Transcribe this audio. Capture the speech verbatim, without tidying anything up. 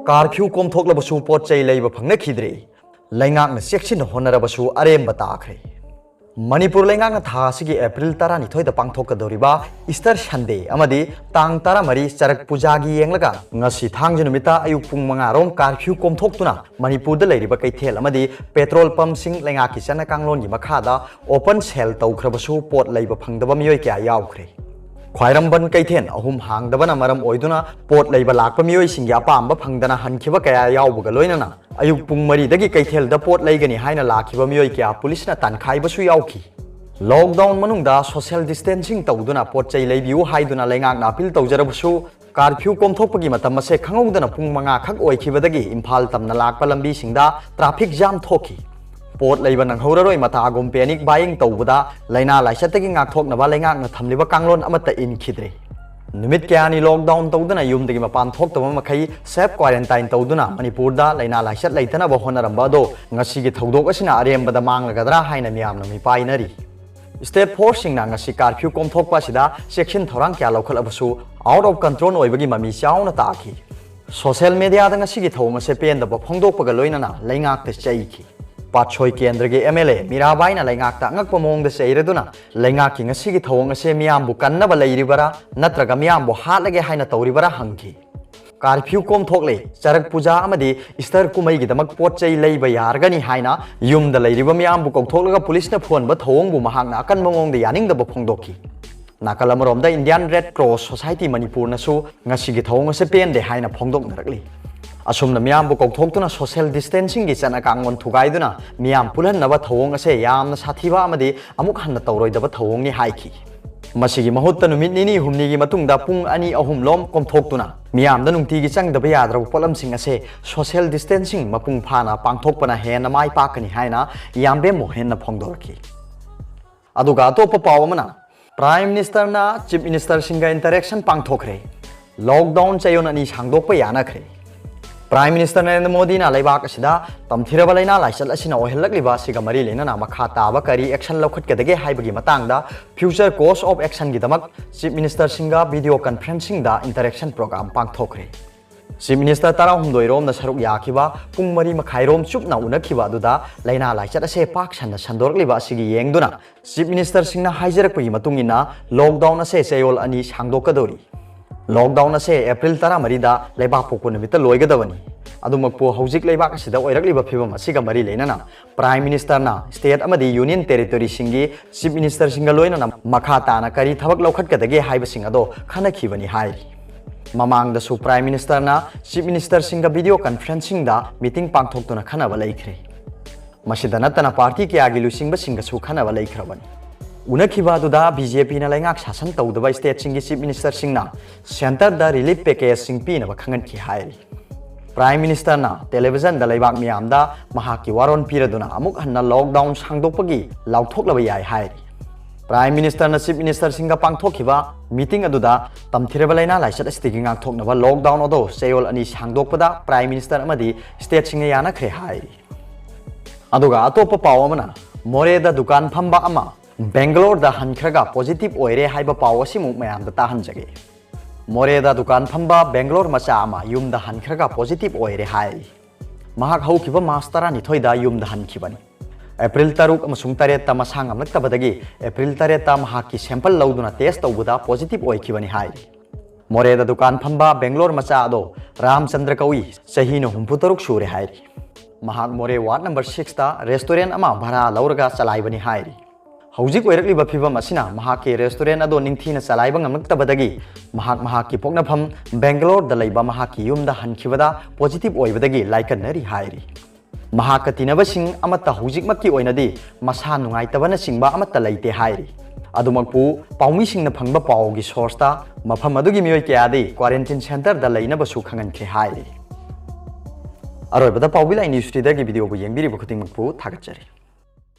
Curfew ꯀꯣꯝꯊꯣꯛꯂꯕꯁꯨ ꯄꯣꯠ ꯆꯩ ꯂꯩꯕ ꯐꯪꯅꯈꯤꯗ꯭ꯔꯦ꯫ ꯂꯩꯉꯥꯛꯅ ꯆꯦꯛꯁꯤꯟꯅ ꯍꯣꯠꯅꯔꯕꯁꯨ ꯑꯔꯦꯝꯕ ꯇꯥꯈ꯭ꯔꯦ꯫ ꯃꯅꯤꯄꯨꯔ ꯂꯩꯉꯥꯛꯅ ꯊꯥ ꯑꯁꯤꯒꯤ ꯑꯦꯄ꯭ꯔꯤꯜ ꯇꯔꯥꯅꯤꯊꯣꯏꯗ ꯄꯥꯡꯊꯣꯛꯀꯗꯧꯔꯤꯕ ꯏꯁꯇꯔ ꯁꯟꯗꯦ ꯑꯃꯗꯤ ꯇꯥꯡ ꯇꯔꯥꯃꯔꯤ ꯆꯔꯛ ꯄꯨꯖꯥꯒꯤ ꯌꯦꯡꯂꯒ ꯉꯁꯤ ꯊꯥꯡꯖ ꯅꯨꯃꯤꯠꯇ ꯑꯌꯨꯛ ꯄꯨꯡ ꯃꯉꯥ ꯔꯣꯝ ꯀꯥꯔꯐ꯭ꯌꯨ ꯀꯣꯝꯊꯣꯛꯇꯨꯅ ꯃꯅꯤꯄꯨꯔꯗ ꯂꯩꯔꯤꯕ ꯀꯩꯊꯦꯜ ꯑꯃꯗꯤ ꯄꯦꯇ꯭ꯔꯣꯜ ꯄꯝꯁꯤꯡ, ꯂꯩꯉꯥꯛꯀꯤ ꯆꯠꯅ ꯀꯥꯡꯂꯣꯟꯒꯤ ꯃꯈꯥꯗ ꯑꯣꯄꯟ ꯁꯦꯜ ꯇꯧꯈ꯭ꯔꯕꯁꯨ ꯄꯣꯠ ꯂꯩꯕ ꯐꯪꯗꯕ ꯃꯤꯑꯣꯏ ꯀꯌꯥ ꯌꯥꯎꯈ꯭ꯔꯦ꯫ ꯈ꯭ꯋꯥꯏꯔꯝꯕꯟ ꯀꯩꯊꯦꯜ ꯑꯍꯨꯝ ꯍꯥꯡꯗꯕꯅ ꯃꯔꯝ ꯑꯣꯏꯗꯨꯅ ꯄꯣꯠ ꯂꯩꯕ ꯂꯥꯛꯄ ꯃꯤꯑꯣꯏꯁꯤꯡꯒꯤ ꯑꯄꯥꯝꯕ ꯐꯪꯗꯅ ꯍꯟꯈꯤꯕ ꯀꯌꯥ ꯌꯥꯎꯕꯒ ꯂꯣꯏꯅꯅ ꯑꯌꯨꯛ ꯄꯨꯡ ꯃꯔꯤꯗꯒꯤ ꯀꯩꯊꯦꯜꯗ ꯄꯣꯠ ꯂꯩꯒꯅꯤ ꯍꯥꯏꯅ ꯂꯥꯛꯈꯤꯕ ꯃꯤꯑꯣꯏ ꯀꯌꯥ ꯄꯨꯂꯤꯁꯅ ꯇꯥꯟꯈꯥꯏꯕꯁꯨ ꯌꯥꯎꯈꯤ꯫ ꯂꯣꯛꯗꯥꯎꯟ ꯃꯅꯨꯡꯗ ꯁꯣꯁꯤꯌꯦꯜ ꯗꯤꯁꯇꯦꯟꯁꯤꯡ ꯇꯧꯗꯨꯅ ꯄꯣꯠ ꯆꯩ ꯂꯩꯕꯤꯌꯨ ꯍꯥꯏꯗꯨꯅ ꯂꯩꯉꯥꯛꯅ ꯑꯄꯤꯜ ꯇꯧꯖꯔꯕꯁꯨ, ꯀꯥꯔꯐ꯭ꯌꯨ ꯀꯣꯝꯊꯣꯛꯄꯒꯤ ꯃꯇꯝ ꯑꯁꯦ ꯈꯪꯍꯧꯗꯅ ꯄꯨꯡ ꯃꯉꯥ ꯈꯛ ꯑꯣꯏꯈꯤꯕꯗꯒꯤ ꯏꯝꯐꯥꯜ ꯇꯝꯅ ꯂꯥꯛꯄ ꯂꯝꯕꯤꯁꯤꯡꯗ ꯇ꯭ꯔꯥꯐꯤꯛ ꯖꯥꯝ ꯊꯣꯛꯈꯤ꯫ ꯄꯣꯠ ꯂꯩꯕ ꯅꯪꯍꯧꯔꯔꯣꯏ ꯃꯇꯥꯒꯨꯝ ꯄꯦꯅꯤꯛ ꯕꯥꯏꯌꯤꯡ ꯇꯧꯕꯗ ꯂꯥꯏꯅꯥ ꯂꯥꯏꯆꯠꯇꯒꯤ ꯉꯥꯛꯊꯣꯛꯅꯕ ꯂꯩꯉꯥꯛꯅ ꯊꯝꯂꯤꯕ ꯀꯥꯡꯂꯣꯟ ꯑꯃꯠꯇ ꯏꯟꯈꯤꯗ꯭ꯔꯦ꯫ ꯅꯨꯃꯤꯠ ꯀꯌꯥꯅꯤ ꯂꯣꯛꯗꯥꯎꯟ ꯇꯧꯗꯨꯅ ꯌꯨꯝꯗꯒꯤ ꯃꯄꯥꯟ ꯊꯣꯛꯇꯕ ꯃꯈꯩ ꯁꯦꯜꯐ ꯀ꯭ꯋꯥꯔꯦꯟꯇꯥꯏꯟ ꯇꯧꯗꯨꯅ ꯃꯅꯤꯄꯨꯔꯗ ꯂꯥꯏꯅꯥ ꯂꯥꯏꯆꯠ ꯂꯩꯇꯅꯕ ꯍꯣꯠꯅꯔꯝꯕ ꯑꯗꯣ ꯉꯁꯤꯒꯤ ꯊꯧꯗꯣꯛ ꯑꯁꯤꯅ ꯑꯔꯦꯝꯕꯗ ꯃꯥꯡꯂꯒꯗ꯭ꯔꯥ ꯍꯥꯏꯅ ꯃꯤꯌꯥꯝꯅ ꯃꯤꯄꯥꯏꯅꯔꯤ꯫ ꯁ꯭ꯇꯦꯠ ꯐꯣꯔꯁꯁꯤꯡꯅ ꯉꯁꯤ ꯀꯥꯔꯐ꯭ꯌꯨ ꯀꯣꯝꯊꯣꯛꯄ ꯑꯁꯤꯗ ꯆꯦꯛꯁꯤꯟ ꯊꯧꯔꯥꯡ ꯀꯌꯥ ꯂꯧꯈꯠꯂꯕꯁꯨ ꯑꯥꯎꯠ ꯑꯣꯐ ꯀꯟꯇ꯭ꯔꯣꯜ ꯑꯣꯏꯕꯒꯤ ꯃꯃꯤ ꯆꯥꯎꯅ ꯇꯥꯈꯤ꯫ ꯁꯣꯁꯤꯌꯦꯜ ꯃꯤꯗꯤꯌꯥꯗ ꯉꯁꯤꯒꯤ ꯊꯧꯑꯣꯡ ꯑꯁꯦ ꯄꯦꯟꯗꯕ ꯐꯣꯡꯗꯣꯛꯄꯒ ꯂꯣꯏꯅꯅ ꯂꯩꯉꯥꯛꯇ ꯆꯩꯈꯤ꯫ ꯄꯥꯠꯁꯣꯏ ꯀꯦꯟꯗ꯭ꯔꯒꯤ ꯑꯦꯝ ꯑꯦꯜ ꯑꯦ ꯃꯤꯔꯥꯕꯥꯏꯅ ꯂꯩꯉꯥꯛꯇ ꯑꯉꯛꯄ ꯃꯑꯣꯡꯗ ꯆꯩꯔꯗꯨꯅ ꯂꯩꯉꯥꯛꯀꯤ ꯉꯁꯤꯒꯤ ꯊꯧꯑꯣꯡ ꯑꯁꯦ ꯃꯤꯌꯥꯝꯕꯨ ꯀꯟꯅꯕ ꯂꯩꯔꯤꯕꯔꯥ ꯅꯠꯇ꯭ꯔꯒ ꯃꯤꯌꯥꯝꯕꯨ ꯍꯥꯠꯂꯒꯦ ꯍꯥꯏꯅ ꯇꯧꯔꯤꯕꯔꯥ ꯍꯪꯈꯤ꯫ ꯀꯥꯔꯐ꯭ꯌꯨ ꯀꯣꯝꯊꯣꯛꯂꯦ, ꯆꯔꯛ ꯄꯨꯖꯥ ꯑꯃꯗꯤ ꯏꯁꯇꯔ ꯀꯨꯝꯍꯩꯒꯤꯗꯃꯛ ꯄꯣꯠ ꯆꯩ ꯂꯩꯕ ꯌꯥꯔꯒꯅꯤ ꯍꯥꯏꯅ ꯌꯨꯝꯗ ꯂꯩꯔꯤꯕ ꯃꯤꯌꯥꯝꯕꯨ ꯀꯧꯊꯣꯛꯂꯒ ꯄꯨꯂꯤꯁꯅ ꯐꯨꯍꯟꯕ ꯊꯧꯑꯣꯡꯕꯨ ꯃꯍꯥꯛꯅ ꯑꯀꯟꯕ ꯃꯑꯣꯡꯗ ꯌꯥꯅꯤꯡꯗꯕ ꯐꯣꯡꯗꯣꯛꯈꯤ꯫ ꯅꯥꯀꯜ ꯑꯃꯔꯣꯝꯗ ꯏꯟꯗꯤꯌꯥꯟ ꯔꯦꯗ ꯀ꯭ꯔꯣꯁ ꯁꯣꯁꯥꯏꯇꯤ ꯃꯅꯤꯄꯨꯔꯅꯁꯨ ꯉꯁꯤꯒꯤ ꯊꯧꯑꯣꯡ ꯑꯁꯤ ꯄꯦꯟꯗꯦ ꯍꯥꯏꯅ ꯐꯣꯡꯗꯣꯛꯅꯔꯛꯂꯤ꯫ ꯑꯁꯨꯝꯅ ꯃꯤꯌꯥꯝꯕꯨ ꯀꯧꯊꯣꯛꯇꯨꯅ ꯁꯣꯁꯤꯌꯦꯜ ꯗꯤꯁꯇꯦꯟꯁꯤꯡꯒꯤ ꯆꯠꯅ ꯀꯥꯡꯂꯣꯟ ꯊꯨꯒꯥꯏꯗꯨꯅ ꯃꯤꯌꯥꯝ ꯄꯨꯜꯍꯟꯅꯕ ꯊꯧꯑꯣꯡ ꯑꯁꯦ ꯌꯥꯝꯅ ꯁꯥꯊꯤꯕ ꯑꯃꯗꯤ ꯑꯃꯨꯛ ꯍꯟꯅ ꯇꯧꯔꯣꯏꯗꯕ ꯊꯧꯑꯣꯡꯅꯤ ꯍꯥꯏꯈꯤ꯫ ꯃꯁꯤꯒꯤ ꯃꯍꯨꯠꯇ ꯅꯨꯃꯤꯠ ꯅꯤꯅꯤ ꯍꯨꯝꯅꯤꯒꯤ ꯃꯇꯨꯡꯗ ꯄꯨꯡ ꯑꯅꯤ ꯑꯍꯨꯝ ꯂꯣꯝ ꯀꯣꯝꯊꯣꯛꯇꯨꯅ ꯃꯤꯌꯥꯝꯗ ꯅꯨꯡꯇꯤꯒꯤ ꯆꯪꯗꯕ ꯌꯥꯗ꯭ꯔꯕ ꯄꯣꯠꯂꯝꯁꯤꯡ ꯑꯁꯦ ꯁꯣꯁꯤꯌꯦꯜ ꯗꯤꯁꯇꯦꯟꯁꯤꯡ ꯃꯄꯨꯡ ꯐꯥꯅ ꯄꯥꯡꯊꯣꯛꯄꯅ ꯍꯦꯟꯅ ꯃꯥꯏ ꯄꯥꯛꯀꯅꯤ ꯍꯥꯏꯅ ꯌꯥꯝꯕꯦꯝ ꯃꯣꯍꯦꯟꯅ ꯐꯣꯡꯗꯣꯔꯛꯈꯤ꯫ ꯑꯗꯨꯒ ꯑꯇꯣꯞꯄ ꯄꯥꯎ ꯑꯃꯅ, ꯄ꯭ꯔꯥꯏꯝ ꯃꯤꯅꯤꯁꯇꯔꯅ ꯆꯤꯐ ꯃꯤꯅꯤꯁꯇꯔꯁꯤꯡꯒ ꯏꯟꯇꯔꯦꯛꯁꯟ ꯄꯥꯡꯊꯣꯛꯈ꯭ꯔꯦ꯫ ꯂꯣꯛꯗꯥꯎꯟ ꯆꯌꯣꯜ ꯑꯅꯤ ꯁꯥꯡꯗꯣꯛꯄ ꯌꯥꯅꯈ꯭ꯔꯦ꯫ ꯄ꯭ꯔꯥꯏꯝ ꯃꯤꯅꯤꯁꯇꯔ ꯅꯔꯦꯟꯗ꯭ꯔ ꯃꯣꯗꯤꯅ ꯂꯩꯕꯥꯛ ꯑꯁꯤꯗ ꯇꯝꯊꯤꯔꯕ ꯂꯥꯏꯅꯥ ꯂꯥꯏꯆꯠ ꯑꯁꯤꯅ ꯑꯣꯏꯍꯜꯂꯛꯂꯤꯕ ꯑꯁꯤꯒ ꯃꯔꯤ ꯂꯩꯅꯅ ꯃꯈꯥ ꯇꯥꯕ ꯀꯔꯤ ꯑꯦꯛꯁꯟ ꯂꯧꯈꯠꯀꯗꯒꯦ ꯍꯥꯏꯕꯒꯤ ꯃꯇꯥꯡꯗ ꯐ꯭ꯌꯨꯆꯔ ꯀꯣꯔꯁ ꯑꯣꯐ ꯑꯦꯛꯁꯟꯒꯤꯗꯃꯛ ꯆꯤꯐ ꯃꯤꯅꯤꯁꯇꯔꯁꯤꯡꯒ ꯚꯤꯗꯤꯑꯣ ꯀꯟꯐꯔꯦꯟꯁꯤꯡꯗ ꯏꯟꯇꯔꯦꯛꯁꯟ ꯄ꯭ꯔꯣꯒ꯭ꯔꯥꯝ ꯄꯥꯡꯊꯣꯛꯈ꯭ꯔꯦ꯫ Chief Minister ꯇꯔꯥꯍꯨꯝꯗꯣꯏ ꯔꯣꯝꯅ ꯁꯔꯨꯛ ꯌꯥꯈꯤꯕ ꯄꯨꯡ ꯃꯔꯤ ꯃꯈꯥꯏ ꯔꯣꯝ ꯆꯨꯞꯅ ꯎꯅꯈꯤꯕ ꯑꯗꯨꯗ ꯂꯥꯏꯅꯥ ꯂꯥꯏꯆꯠ ꯑꯁꯦ ꯄꯥꯛ ꯁꯟꯅ ꯁꯟꯗꯣꯔꯛꯂꯤꯕ ꯑꯁꯤꯒꯤ ꯌꯦꯡꯗꯨꯅ Chief Minister ꯁꯤꯡꯅ ꯍꯥꯏꯖꯔꯛꯄꯒꯤ ꯃꯇꯨꯡ ꯏꯟꯅ lockdown ꯑꯁꯦ ꯆꯌꯣꯜ ꯑꯅꯤ ꯁꯥꯡꯗꯣꯛꯀꯗꯧꯔꯤ꯫ Lockdown ꯑꯁꯦ April ꯇꯔꯥꯃꯔꯤꯗ ꯂꯩꯕꯥꯛ ꯄꯣꯛꯄ ꯅꯨꯃꯤꯠꯇ ꯂꯣꯏꯒꯗꯕꯅꯤ꯫ ꯑꯗꯨꯃꯛꯄꯨ ꯍꯧꯖꯤꯛ ꯂꯩꯕꯥꯛ ꯑꯁꯤꯗ ꯑꯣꯏꯔꯛꯂꯤꯕ ꯐꯤꯕꯝ ꯑꯁꯤꯒ ꯃꯔꯤ ꯂꯩꯅꯅ Prime Minister ꯅ state ꯑꯃꯗꯤ Union Territory ꯁꯤꯡꯒꯤ Chief Minister ꯁꯤꯡꯒ ꯂꯣꯏꯅꯅ ꯃꯈꯥ ꯇꯥꯅ ꯀꯔꯤ ꯊꯕꯛ ꯂꯧꯈꯠꯀꯗꯒꯦ ꯍꯥꯏꯕꯁꯤꯡ ꯑꯗꯣ ꯈꯟꯅꯈꯤꯕꯅꯤ ꯍꯥꯏꯔꯤ꯫ ꯃꯃꯥꯡꯗꯁꯨ Prime Minister ꯅ Chief Minister ꯁꯤꯡꯒ video conferencing ꯗ meeting ꯄꯥꯡꯊꯣꯛꯇꯨꯅ ꯈꯟꯅꯕ ꯂꯩꯈ꯭ꯔꯦ꯫ ꯃꯁꯤꯗ ꯅꯠꯇꯅ party ꯀꯌꯥꯒꯤ ꯂꯨꯆꯤꯡꯕꯁꯤꯡꯒꯁꯨ ꯈꯟꯅꯕ ꯂꯩꯈ꯭ꯔꯕꯅꯤ꯫ ꯎꯅꯈꯤꯕ ꯑꯗꯨꯗ B J P ꯅ ꯂꯩꯉꯥꯛ ꯁꯥꯁꯟ ꯇꯧꯗꯕ state ꯁꯤꯡꯒꯤ Chief Minister ꯁꯤꯡꯅ centre ꯗ relief package ꯁꯤꯡ ꯄꯤꯅꯕ ꯈꯪꯍꯟꯈꯤ ꯍꯥꯏꯔꯤ꯫ Prime Minister ꯅ television ꯗ ꯂꯩꯕꯥꯛ ꯃꯤꯌꯥꯝꯗ ꯃꯍꯥꯛꯀꯤ ꯋꯥꯔꯣꯜ ꯄꯤꯔꯗꯨꯅ ꯑꯃꯨꯛ ꯍꯟꯅ lockdown ꯁꯥꯡꯗꯣꯛꯄꯒꯤ ꯂꯥꯎꯊꯣꯛꯂꯕ ꯌꯥꯏ ꯍꯥꯏꯔꯤ꯫ Prime Minister ꯅ Chief Minister ꯁꯤꯡꯒ ꯄꯥꯡꯊꯣꯛꯈꯤꯕ meeting ꯑꯗꯨꯗ ꯇꯝꯊꯤꯔꯕ ꯂꯥꯏꯅꯥ ꯂꯥꯏꯆꯠ ꯑꯁꯤꯗꯒꯤ ꯉꯥꯛꯊꯣꯛꯅꯕ lockdown ꯑꯗꯨ ꯆꯌꯣꯜ ꯑꯅꯤ ꯁꯥꯡꯗꯣꯛꯄꯗ Prime Minister ꯑꯃꯗꯤ state ꯁꯤꯡꯅ ꯌꯥꯅꯈ꯭ꯔꯦ ꯍꯥꯏꯔꯤ꯫ ꯑꯗꯨꯒ ꯑꯇꯣꯞꯄ ꯄꯥꯎ ꯑꯃꯅ, ꯃꯣꯔꯦꯗ ꯗꯨꯀꯥꯟ ꯐꯝꯕ ꯑꯃ Bangalore ꯗ ꯍꯟꯈ꯭ꯔꯒ positive ꯑꯣꯏꯔꯦ ꯍꯥꯏꯕ ꯄꯥꯎ ꯑꯁꯤꯃꯨꯛ ꯃꯌꯥꯝꯗ ꯇꯥꯍꯟꯖꯒꯦ꯫ ꯃꯣꯔꯦꯗ ꯗꯨꯀꯥꯟ ꯐꯝꯕ Bangalore ꯃꯆꯥ ꯑꯃ ꯌꯨꯝꯗ ꯍꯟꯈ꯭ꯔꯒ positive ꯑꯣꯏꯔꯦ ꯍꯥꯏꯔꯤ꯫ ꯃꯍꯥꯛ ꯍꯧꯈꯤꯕ March ꯇꯔꯥꯅꯤꯊꯣꯏꯗ ꯌꯨꯝꯗ ꯍꯟꯈꯤꯕꯅꯤ꯫ April ꯇꯔꯨꯛ ꯑꯃꯁꯨꯡ ꯇꯔꯦꯠꯇ ꯃꯁꯥ ꯉꯝꯂꯛꯇꯕꯗꯒꯤ April ꯇꯔꯦꯠꯇ ꯃꯍꯥꯛꯀꯤ sample ꯂꯧꯗꯨꯅ test ꯇꯧꯕꯗ positive ꯑꯣꯏꯈꯤꯕꯅꯤ ꯍꯥꯏꯔꯤ꯫ ꯃꯣꯔꯦꯗ ꯗꯨꯀꯥꯟ ꯐꯝꯕ Bangalore ꯃꯆꯥ ꯑꯗꯣ ꯔꯥꯝꯆꯟꯗ꯭ꯔ ꯀꯧꯏ, ꯆꯍꯤꯅ ꯍꯨꯝꯐꯨ ꯇꯔꯨꯛ ꯁꯨꯔꯦ ꯍꯥꯏꯔꯤ꯫ ꯃꯍꯥꯛ ꯃꯣꯔꯦ ward number six ꯇ restaurant ꯑꯃ ꯚꯔꯥ ꯂꯧꯔꯒ ꯆꯂꯥꯏꯕꯅꯤ ꯍꯥꯏꯔꯤ꯫ ꯍꯧꯖꯤꯛ ꯑꯣꯏꯔꯛꯂꯤꯕ ꯐꯤꯕꯝ ꯑꯁꯤꯅ ꯃꯍꯥꯛꯀꯤ restaurant ꯑꯗꯣ ꯅꯤꯡꯊꯤꯅ ꯆꯂꯥꯏꯕ ꯉꯝꯂꯛꯇꯕꯗꯒꯤ ꯃꯍꯥꯛ ꯃꯍꯥꯛꯀꯤ ꯄꯣꯛꯅꯐꯝ Bangalore ꯗ ꯂꯩꯕ ꯃꯍꯥꯛꯀꯤ ꯌꯨꯝꯗ ꯍꯟꯈꯤꯕꯗ positive ꯑꯣꯏꯕꯗꯒꯤ ꯂꯥꯏꯀꯠꯅꯔꯤ ꯍꯥꯏꯔꯤ꯫ ꯃꯍꯥꯛꯀ ꯇꯤꯟꯅꯕꯁꯤꯡ ꯑꯃꯠꯇ ꯍꯧꯖꯤꯛꯃꯛꯀꯤ ꯑꯣꯏꯅꯗꯤ ꯃꯁꯥ ꯅꯨꯡꯉꯥꯏꯇꯕꯅꯆꯤꯡꯕ ꯑꯃꯠꯇ ꯂꯩꯇꯦ ꯍꯥꯏꯔꯤ꯫ ꯑꯗꯨꯃꯛꯄꯨ ꯄꯥꯎꯃꯤꯁꯤꯡꯅ ꯐꯪꯕ ꯄꯥꯎꯒꯤ source ꯇ ꯃꯐꯝ ꯑꯗꯨꯒꯤ ꯃꯤꯑꯣꯏ ꯀꯌꯥꯗꯤ quarantine centre ꯗ ꯂꯩꯅꯕꯁꯨ ꯈꯪꯍꯟꯈ꯭ꯔꯦ ꯍꯥꯏꯔꯤ꯫ ꯑꯔꯣꯏꯕꯗ ꯄꯥꯎꯕꯤ ꯂꯥꯏ news feed ꯒꯤ video ꯕꯨ ꯌꯦꯡꯕꯤꯔꯤꯕ ꯈꯨꯗꯤꯡꯃꯛꯄꯨ ꯊꯥꯒꯠꯆꯔꯤ꯫